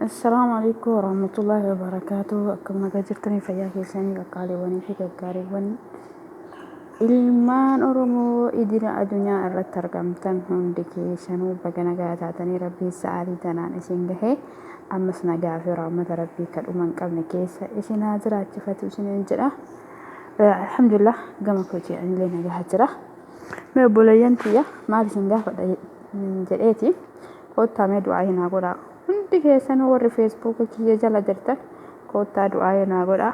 Assalaamu alaikum warahmatullaahi wabarakaatuh. Akkam nagaa jirtanii fayyaa keessanii qaqqaaliiwwanii fi gaggaariiwwan ilmaan Oromoo idila addunyaa irratti argamtan hundi keessanuu baga nagaa taatanii rabbiin sa'aatii tanaan isin gahe ammas nagaa fi rahmata rabbii ka dhuma hin qabne keessa isin haa jiraachifatu isiniin jedha. Alhamdulillah gama kootii anillee nagaa jira. Mee obboleeyyan tiyya maal isin gaafadha jedheeti koottaa mee du'aa'ii naa godhaa. Hundi keessanuu warri feesbuuka kiyya jala jirtan koottaa du'aa'ii naa godhaa.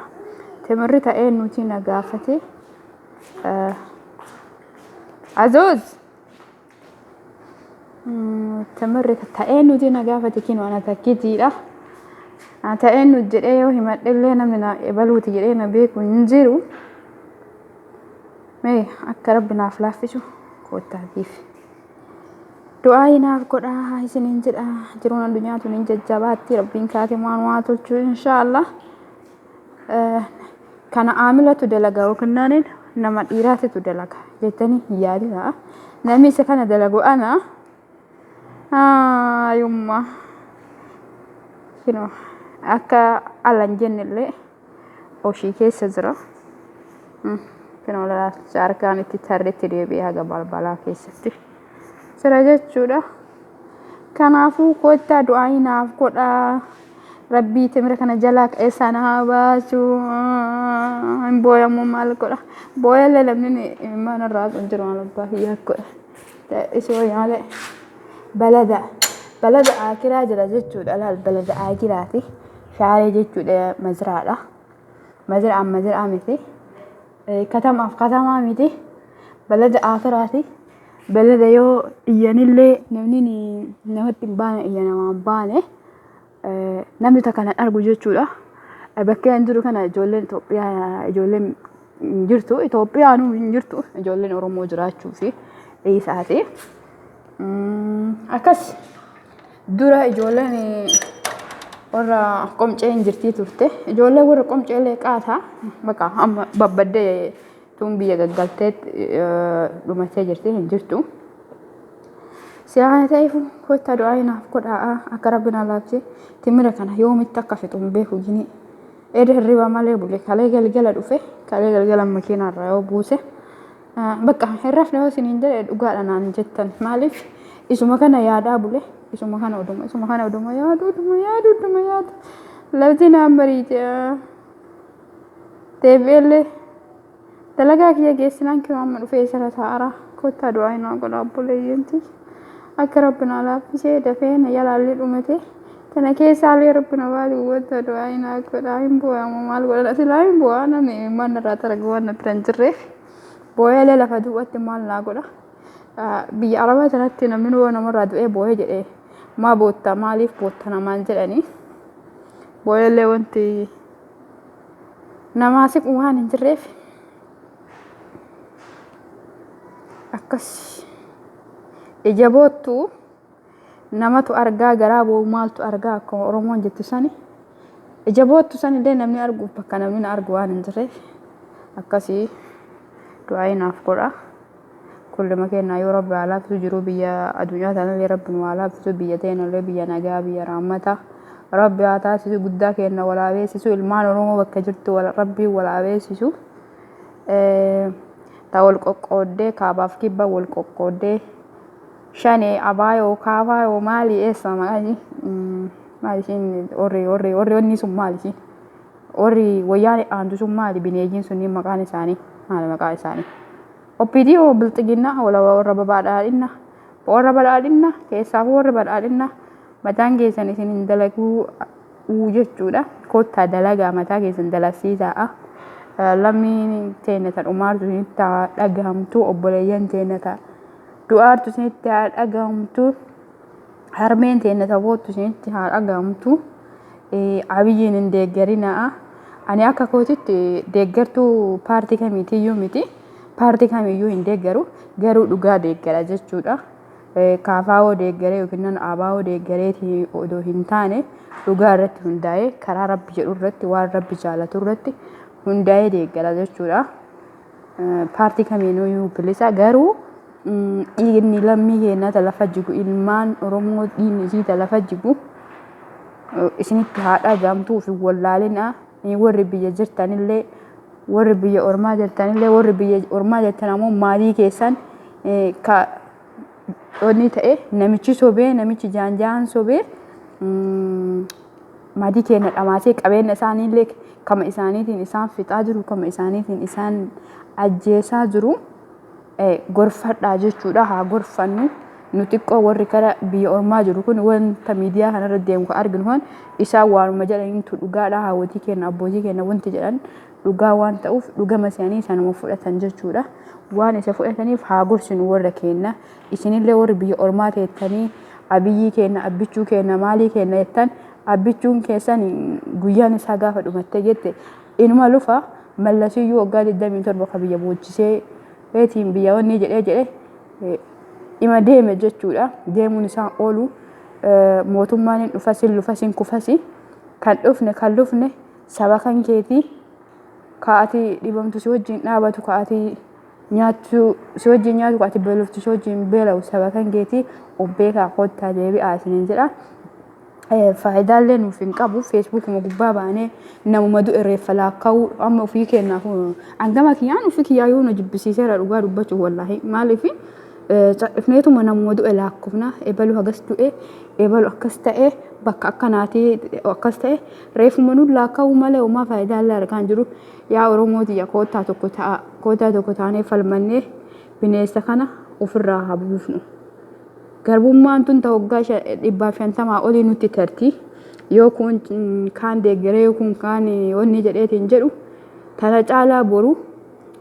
Timirri ta'ee nuti na gaafate. Azuuz! Timirri ta'ee nuti na gaafate kinoo ana takkitiidha. Ana ta'ee nuti jedhee yoo himadhellee namni na ebaluuti jedhee na beeku hin jiru. Mee akka rabbi naaf laaffisu koottaatiif. Du'aayi naaf godhaa isiniin jedha. Jiruun addunyaa tun hin jajjabaatti. Rabbiin kaate waan waa tolchu inshaallah. Kana aamilatu dalaga yookiin naaniin nama dhiiraatitu dalaga jettanii hin yaadinaa. Namni isa kana dalagu ana. Ayumma. Kinoo akka ala hin jennellee oshii keessa jira. Kinoo laalcha harkaan itti tarreetti deebi'ee haga balbalaa keessatti jira jechuudha. Kanaafuu kottaa du'aayii naaf godhaa. Rabbii timira kana jalaa keessaa na haa baasu. Hin booyammoo maal godha. Booyallee namni imimmaan irraa hin jiru maal abbaa kiyyaa godha. Isoo malee balada balada aakiraa jira jechuudha laal balada aakiraati. Shaaree jechuudha maziraadha. Maziraan maziraa miti. Katamaaf katamaa miti. Balada aakiraati. Balada yoo iyyanillee namni namatti hin baane iyya namaa hin baane namni takka nan argu jechuudha. Bakkee an jiru kana ijoolleen Itoophiyaa ijoolleen hin jirtu. Itoophiyaanuu hin jirtu. Ijoolleen Oromoo jiraachuu fi dhiisaati. Akkas dura ijoolleen warra qomcee hin jirtii turte. Ijoolleen warra qomcee illee qaataa bakka amma babbaddee tun biyya gaggaltee dhumattee jirti hin jirtu. Siyaa ta'eef kottaa du'aa naaf godhaa akka rabbi na laafse timira kana yoomitti akka fixu hin beeku gini. Eda hirriba malee bule kalee galgala dhufe kalee galgala makiinaa irraa yoo buuse bakka hin rafne yoo isiniin jedhe dhugaadha naan jettan maaliif isuma kana yaadaa bule isuma kana oduma isuma kana oduma yaadu oduma yaadu oduma yaadu lafti naan bariite. Deebi'eellee dalagaa kiyya geessinaan kinoo amma dhufee isarra taa'ara. Kottaa du'aa naa godhaa obboleeyyan tiyya. Akka rabbi naa laaffisee dafee na jalaallee dhumate. Tana keessaallee rabbi na baasu kottaa du'aa naa godhaa. Hin boo'amu maal godha silaa hin boo'aa namni imimmaan narraa taragu waan na bira hin jirreef. Boo'eelee lafa duwwaatti maal naa godha. Biyya arabaa tanatti namni yoo namarraa du'ee boo'ee jedhee maa bootta maaliif bootta namaan jedhanii. Boo'eellee wanti namaa siqu waan hin jirreef akkas ija boottu namatu argaa garaa boo'u maaltu argaa akkuma Oromoon jettu sani ija boottu sanillee namni arguuf bakka namni na argu waan hin jirreef akkasii du'aa'ii naaf godha. Kulluma keenna yoo rabbi haa laaffisu jiruu biyya addunyaa tanallee rabbi nu haa laaffisu biyya teenallee biyya nagaa biyya rahmata rabbi haa taasisu guddaa keenna wal haa beeksisu ilmaan oromoo bakka jirtu wal rabbiin wal haa beeksisu ta wal qoqqooddee kaabaaf kibba wal qoqqooddee shanee abaayoo kaafaayoo maali eessa maqaan maali ishiin warri warri warri wanni sun maali ishiin Warri wayyaanee aantu sun maali bineeyyiin sunniin maqaan isaanii maali maqaa isaanii? OPDO bilxiginnaa wala warra badhaadhinna warra badhaadhinna keessaafuu warri badhaadhinna mataan keessan isin hin dalaguu jechuudha. Kottaa dalagaa mataa keessan dalagsiisaa. Lammiin teenya ta dhumaartu isinitti haa dhagahamtu obboleeyyan teenya ta du'aartu isinitti haa dhagahamtu harmeen teenya ta boottu isinitti haa dhagahamtu. Abiyyiin hin deeggarinaa. Ani akka kootitti deeggartuu paartii kamiitiyyuu miti. Paartii kamiyyuu hin deeggaru. Garuu dhugaa deeggara jechuudha. KFO deeggaree yookiin nan ABO deeggareeti odoo hin taane dhugaa irratti hundaa'ee karaa rabbi jedhu irratti waan rabbi jaalatu irratti hundaa'ee deeggara jechuudha. Paartii kamiinuyyuu bilisa garuu dhiigni lammii keenyaa ta lafa jigu ilmaan Oromoo dhiigni isii ta lafa jigu Isinitti haa dhagahamtu, of hin wallaalinaa. Warri biyya jirtanillee, warri biyya ormaa jirtanillee, warri biyya ormaa jirtan ammoo maalii keessan ka onni ta'e namichi sobee, namichi jaanjaan sobee maatii keenya dhamaasee, qabeenya isaaniillee kama isaaniitiin isaan fixaa jiru, kama isaaniitiin isaan ajjeesaa jiru. Gorfadhaa jechuudha, haa gorfannu. Nu xiqqoo warri kara biyya ormaa jiru kun wanta miidiyaa kanarra deemu kan arginu kun isaan waanuma jedhaniitu dhugaadha. Haawwotii keenya, abbootii keenya wanti jedhan dhugaa waan ta'uuf dhugama isaanii sanuma fudhatan jechuudha. Waan isa fudhataniif haa gorsinu warra keenya. Isinillee warri biyya ormaa teettanii Abiyyii keenya, Abbichuu keenya, maalii keenya jettan, Abbichuun keessan guyyaan isaa gaafa dhumattee jette inuma lufa. Mallasiyyuu waggaa 27 ka biyya boochisee eetiin biyya wanni jedhee jedhe ima deeme jechuudha. Deemuun isaa oolu, mootummaan hin dhufas, hin lufas, hin kufasi. Kan dhufne kan lufne saba kan keetii, ka ati dhibamtu si wajjin dhaabatu, ka ati nyaattu si wajjin nyaatu, ka ati beeloftu si wajjin beela'u saba kan keetii. Of beekaa, kottaa deebi'aa isiniin jedha. Faayidaallee nuuf hin qabu. Feesbuukuma gubbaa baanee namuma du'e reeffa laakka'uu amma ofii keenyaaf hangama kiyyaan ofii kiyyaa yoo nu jibbisiiseera dhugaa dubbachuuf, wallaahi. Maaliif cadhifneetuma namuma du'e laakkofna? Ebalu hagas du'e, ebalu akkas ta'e, bakka akkanaatii akkas ta'e, reeffuma nu laakka'uu malee homaa faayidaallee argaa hin jiru. Yaa Oromoo tiyya, koottaa tokko ta'a, koottaa tokko taanee falmannee bineensa kana ofirraa haa buufnu. Garbummaan tun ta waggaa 150 olii nutti tarti. Yoo kun kaan deeggaree, yoo kun kaan wanni jedheetiin jedhu, tana caalaa boru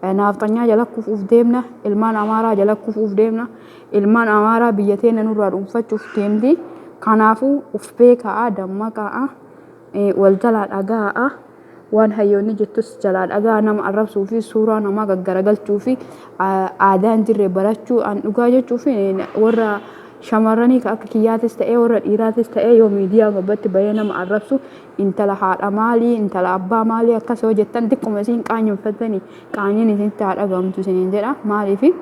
naafxanyaa jala kufuuf deemna. Ilmaan Amaaraa jala kufuuf deemna. Ilmaan Amaaraa biyya teenya nurraa dhuunfachuuf deemti. Kanaafuu uf beekaa, dammaqaa, wal jalaa dhaga'aa. Waan hayyoonni jettus jalaa dhagaa. Nama arrabsuu fi suuraa namaa gaggaragalchuu fi aadaan jirre barachuu, an dhugaa jechuu fi warra shamarranii ka akka kiyyaatis ta'ee warra dhiiraatis ta'ee yoo miidiyaa gubbatti bahee nama arrabsu, intala haadha maalii, intala abbaa maalii akkas yoo jettan, xiqquma isiin qaanyeffattanii qaanyiin isinitti haa dhagahamtu isiniin jedha. Maaliifi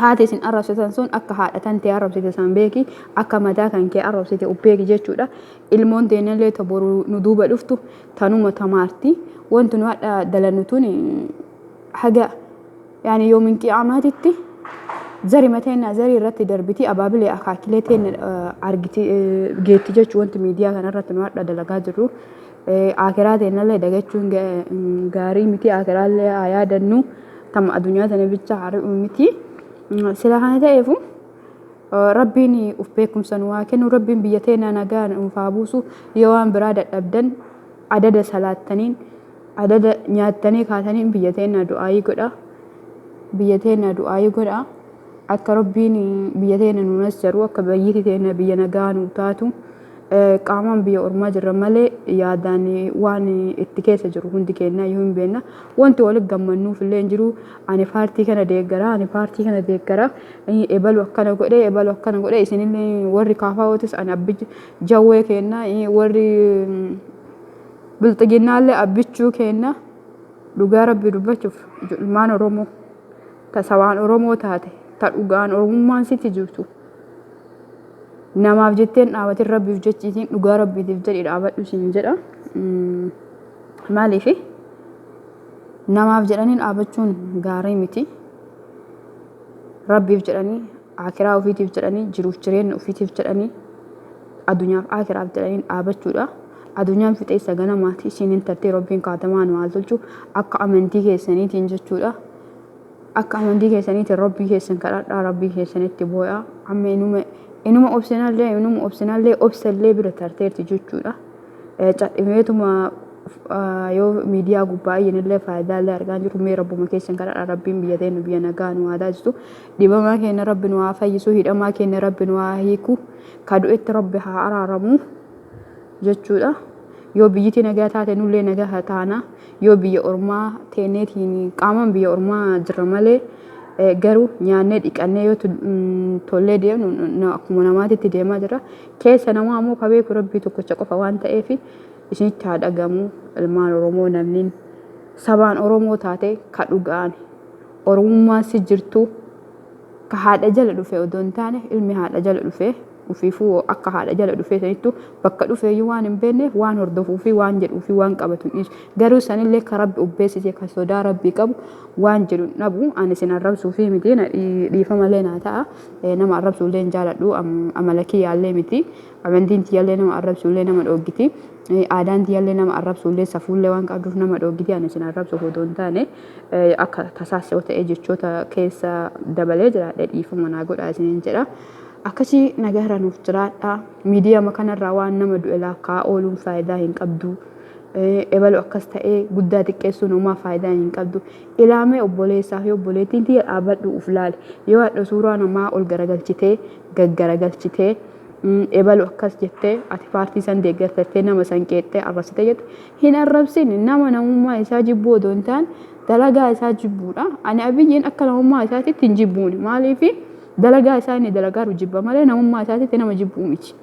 haati isin arrabsitan sun akka haadha tantee arrabsite san beeki, akka mataa kan kee arrabsite uf beeki jechuudha. Ilmoon teennallee ta boru nu duuba dhuftu tanuma tamaarti. Wanti nu hadha dalannu tun haga yaani yoomin qiyaamaatitti zarima teenna zarii irratti darbiti, abaabilee akaakilee teenna argiti geetti jechuu. Wanti miidiyaa kanarratti nu hadha dalagaa jirru akiraa teennallee dagachuun gaarii miti. Akiraallee haa yaadannu, tama addunyaa tana bicha hari'u miti. Sila kana ta'eefu Rabbiin uf beekumsa nu haa kennu. Rabbiin biyya teenya nagaa nuuf haa buusu. Yoo waan biraa dadhabdan adada salaattaniin, adada nyaattanii kaataniin biyya teenya du'aayii godha. Biyya teenya du'aayii godha. Akka Rabbiin biyya teenya nu nassaru, akka biyyiti teenya biyya nagaa nu taatu. Qaamaan biyya ormaa jirra malee yaadaan waan itti keessa jiru hundi keenya iyyuu hin beekna. Wanti walitti gammannuuf illee hin jiru. Ani paartii kana deeggara, ani paartii kana deeggara, ebalu akkana godhe, ebalu akkana godhe. Isinillee warri kaafaa'ootis ani Abbichi Jawwee kenna, warri Bilxiginnaallee Abbichuu kenna. Dhugaa Rabbi dubbachuuf, ilmaan Oromoo ta sabaan Oromoo taate, ta dhugaan Oromummaan sitti jirtu, namaaf jetteen dhaabatin, Rabbiif jechiitiin, dhugaa Rabbiitiif jedhi dhaabadhu siin jedha. Maaliif namaaf jedhanii dhaabachuun gaarii miti. Rabbiif jedhanii, akiraa ofiitiif jedhanii, jiruuf jireenya ofiitiif jedhanii, addunyaaf akiraaf jedhanii dhaabachuudha. Addunyaan fixeessa ganamaati, isiin hin tartee. Rabbiin kaatamaa nu haa tolchu akka amantii keessaniitiin jechuudha. Akka amantii keessaniitiin Rabbii keessan kadhadhaa, Rabbii keessanitti boo'aa. Amma inuma obsinallee, inuma obsinallee, obsallee bira tarteerti jechuudha. Cadhimeetuma yoo miidiyaa gubbaa iyyinillee faayidaallee argaa jiru. Mee Rabbuma keessan kadhadhaa, Rabbiin biyya teenya biyya nagaa nu haa taasisu. Dhibamaa keenya Rabbi nu haa fayyisu, hidhamaa keenya Rabbi nu haa hiiku, ka du'etti Rabbi haa araaramu jechuudha. Yoo biyyiti nagaa taate nullee nagaa taana. Yoo biyya ormaa teenneetiin, qaamaan biyya ormaa jirra malee garuu nyaannee dhiqannee yoo tollee deemnu akkuma namaatitti deemaa jirra. Keessa namaa ammoo ka beeku Rabbii tokkicha qofa waan ta'eef isinitti haa dhagamu, ilmaan Oromoo. Namni sabaan Oromoo taate, ka dhugaan Oromummaan si jirtu, ka haadha jala dhufe odoo hin taane, ilmi haadha jala dhufe Ufiifuu akka haadha jala dhufee sanittu bakka dhufeeyyuu waan hin beekneef waan hordofuu fi waan jedhuu fi waan qabatu hin dhiisu. Garuu sanillee ka Rabbi ubbeessise, ka sodaa Rabbii qabu waan jedhu hin dhabu. Ani isin arrabsuu fi miti, dhiifama illee naa ta'a. Nama arrabsuu illee hin jaaladhu, amala kiyyaallee miti. Amantiin tiyyallee nama arrabsuu illee nama dhooggiti. Aadaan tiyyallee nama arrabsuu illee, safuullee waan qabduuf nama dhooggiti. Ani isin arrabsuuf otoo hin taane, akka tasaas yoo ta'e jechoota keessa dabalee jiraadhe, dhiifama naa godhaa isiniin jedha. Akkasii nagaarra nuuf jiraadha. Miidiyaa kanarraa waan nama du'e laakkaa ooluun faayidaa hin qabdu. Ebalu akkas ta'ee guddaa xiqqeessuun homaa faayidaa hin qabdu. Ilaamee obboleessaa fi obboleettiin tiyya, dhaabbadhu, uf laali. Yoo hadha suuraa namaa ol garagalchitee gaggaragalchitee, ebalu akkas jettee, ati paartii san deeggartattee, nama san qeexxee arrabsitee jette, hin arrabsin. Nama namummaa isaa jibbuu odoo hin taane dalagaa isaa jibbuudha. Ani Abiyyiin akka namummaa isaatitti hin jibbuuni. Maaliifi? Dalagaa isaa inni dalagaaru jibba malee namummaa isaatitti nama jibbuu miti.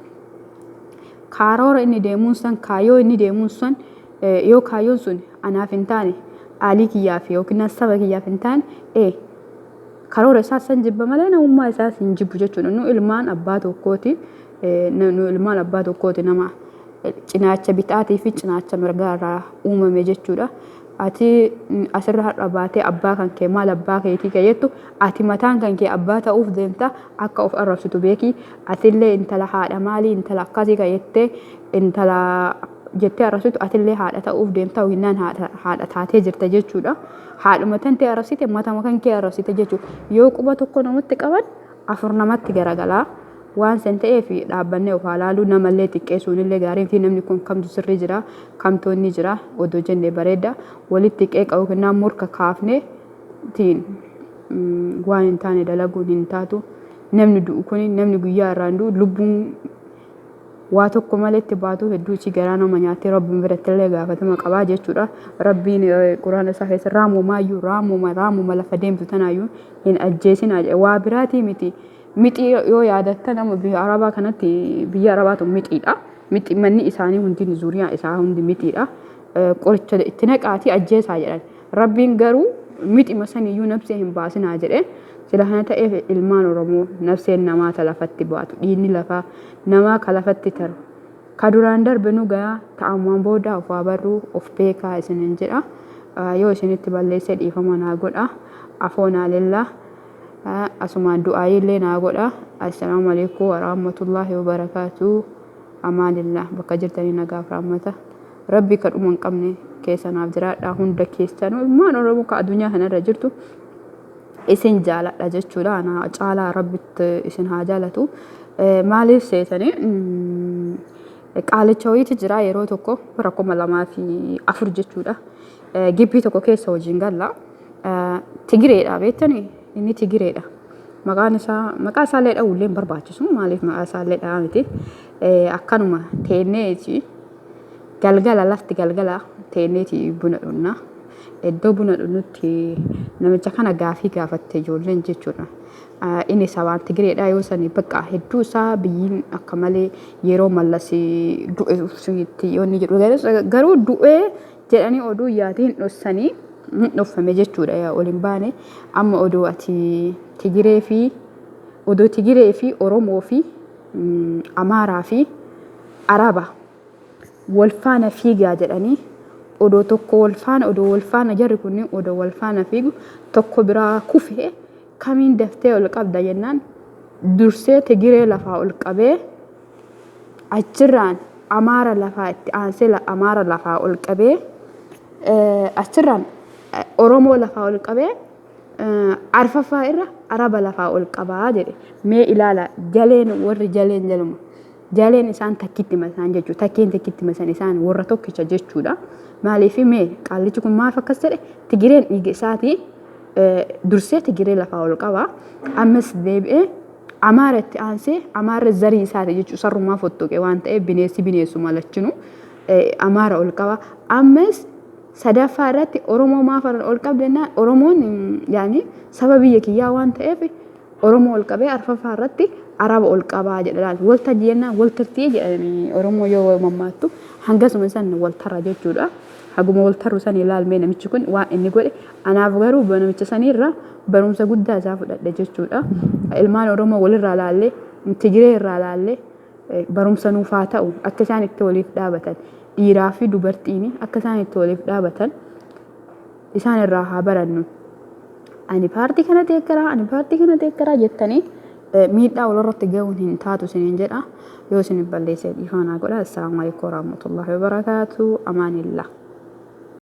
Karoora inni deemuun san, kaayyoo inni deemuun san, yoo kaayyoon sun anaaf hin taane, aalii kiyyaaf yookiin saba kiyyaaf hin taane, karoora isaa san jibba malee namummaa isaas hin jibbu jechuudha. Nu ilmaan abbaa tokkooti. Nu ilmaan abbaa tokkooti, nama cinaacha bitaatii fi cinaacha mirgaa irraa uumame jechuudha. Ati asirra har'a baatee abbaa kan kee maal abbaa keetii kee jettu, ati mataan kan kee abbaa ta'uuf deemta, akka of arrabsitu beeki. Atillee intala haadha maalii, intala akkasii kan jettee, intala jettee arrabsitu, atillee haadha ta'uuf deemta yookiin haadha taatee jirta jechuudha. Haadhuma tan ta'e arrabsite, matama kan kee arrabsite jechuudha. Yoo quba tokko namatti qaban, afur namatti garagalaa. Waan san ta'eef dhaabbannee of haa laaluu, namallee xiqqeessuun illee gaarii miti. Namni kun kamtu sirrii jira, kamtu inni jira odoo jenne bareeda. Walitti qeeqa yookiin morka kaafnee tiin waan hin taane dalaguun hin taatu. Namni du'u kuni, namni guyyaa irraan du'u, lubbuun waa tokko maletti baatu hedduu isii garaa nama nyaatti. Rabbiin biratti illee gaafatama qabaa jechuudha. Rabbiin Quraana isaa keessa raamumaayyuu raamuma raamuma lafa deemtu tanaayyuu hin ajjeesinaa jedhe. Waa biraatii miti. Mixii yoo yaadatta, nama biyya Arabaa kanatti, biyya Arabaatu mixiidha. Mixi manni isaanii hundi, zuuriyaa isaa hundi mixiidha. Qoricha itti naqaatii ajjeesaa jedhan. Rabbiin garuu mixima saniyyuu nafsee hin baasinaa jedhe. Sila kana ta'eef, ilmaan Oromoo, nafseen namaa ta lafatti baatu, dhiigni lafaa namaa ka lafatti taru. Ka duraan darbe nu gayaa, ta'ammaan booda of haa barruu, of beekaa isinin jedha. Yoo isinitti balleesse dhiifama naa godha. Afoonaa lillaa. Asumaan du'aayiillee naa godha. Assalaamu alaikum warahmatullaahi wabarakaatu. Amaanillah, bakka jirtanii nagaaf rahmata Rabbi ka dhuma hin qabne keessa naaf jiraadha. Hunda keessanuu, ilmaan Oromoo ka addunyaa kanarra jirtu, isin jaaladha jechuudha. Ana caalaa Rabbitti isin haa jaalatu. Maaliif seetanii, qaalicha wayiitu jira yeroo tokko bara 2004 jechuudha. Gibbii tokko keessa hojiin galla. Tigireedha beektanii, inni Tigireedha. Maqaan isaa, maqaa isaallee dha'uu illee hin barbaachisu. Maaliif maqaa isaallee dha'aa miti. Akkanuma teenneeti galgala, lafti galgala, teenneeti buna dhunna. Iddoo buna dhunnutti namicha kana gaafii gaafatte ijoolleen jechuudha. Inni sabaan Tigireedha yoo sani, bakka hedduu isaa biyyiin akka malee yeroo Mallas du'e yoo inni jedhu, garuu du'ee jedhanii oduu yaatiin dhossanii, hin dhoffame jechuudha, ol hin baane. Amma oduu ati Tigiree fi oduu Tigiree fi Oromoo fi Amaaraa fi Araba wal faana fiigaa jedhanii, odoo tokko wal faana, odoo wal faana, jarri kunniin odoo wal faana fiigu tokko biraa kufee, kamiin daftee ol qabda jennaan, dursee Tigiree lafaa ol qabee, achirraan Amaara lafaa itti aansee Amaara lafaa ol qabee, achirraan Oromoo lafaa ol qabee, arfaffaa irra Araba lafaa ol qabaa jedhe. Mee ilaala, jaleen warri jaleen jaluma. Jaleen isaan takkitti masaan jechuudha. Takkeen takkitti masan, isaan warra tokkicha jechuudha. Maaliif mee qaallichi kun maaf akkas jedhe? Tigireen dhiiga isaatii, dursee Tigiree lafaa ol qaba. Ammas deebi'ee Amaara itti aansee, Amaarri zarii isaati jechuudha. Sarrumaa fottoqe waan ta'eef, bineensi bineensuma lachinu, Amaara ol qaba. Ammas sadaffaa irratti Oromoo maaf ol qabde jennaan, Oromoon yaani saba biyya kiyyaa waan ta'eef Oromoo ol qabee, arfaffaa irratti Araba ol qabaa jedha laal. Waltajjii jennaan waltartii jedhanii Oromoo yoo mammaattu, hangasuma san waltarra jechuudha. Haguma waltarru san ilaalmee namichi kun waan inni godhe, anaaf garuu namicha saniirra barumsa guddaa isaa fudhadhe jechuudha. Ilmaan Oromoo walirraa laallee Tigiree irraa laallee barumsa nuuf haa ta'u. Akka isaan itti waliif dhaabatan, dhiiraa fi dubartiin akka isaan itti waliif dhaabatan isaan irraa haa barannu. Ani paartii kana deeggaraa, ani paartii kana deeggaraa jettanii miidhaa walirratti gahuun hin taatu isiniin jedha. Yoo isin balleessee dhiifama naa godha. Assalaamu alaikum warahmatullahi wabarakaatu. Amaanillah.